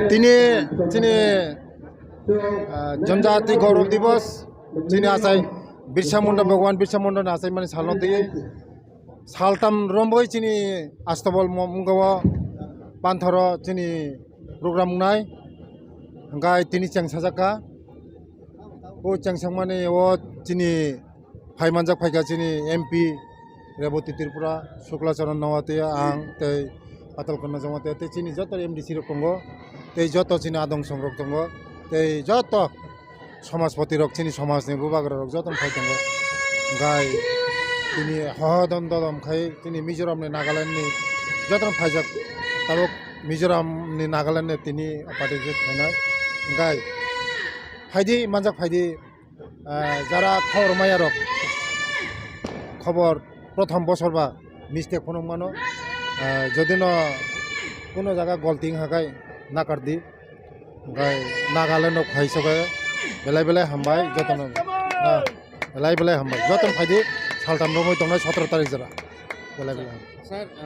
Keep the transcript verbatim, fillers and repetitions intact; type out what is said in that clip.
Tini chini, ah, Janjati Gaurav Divas, chini achai Birsa Munda, Bhagwan Birsa Munda ni achai mani salno twi saltam romwi chini Astabal mo-, mungao panthoro chini program wngnai. Hwnkhe tini cheng sajak kha. O cheng sakmani o chini phai manjak phaikha chini M P Reboti Tripura, Shukla Charan Noatia, ang tei Patal Kanya Jamatia tei chini joto M D C rok tongo, tei joto chini adong song rok tongo, tei joto somajpoti rok, chini somajni bubagra rok joto phai tongo. Gai tini hohodon dodom khai chini Mizoram ni, Nagaland ni joto phaijak, tabuk Mizoram ni, Nagaland ni tini participate khainai. Gai phaidi, manjak phaidi, ah, jara khobor maya rok, khobor prothom bosor ba mistake phunuk mano, ah, jodi no kuno jaga golti wngkha khai nakar di. Gai Nagaland rok phai soke belai belai hambai joto no, ah, belai belai hambai joto no phaidi saltam romwi tongnai sotoro tarik jora belai belai hambai.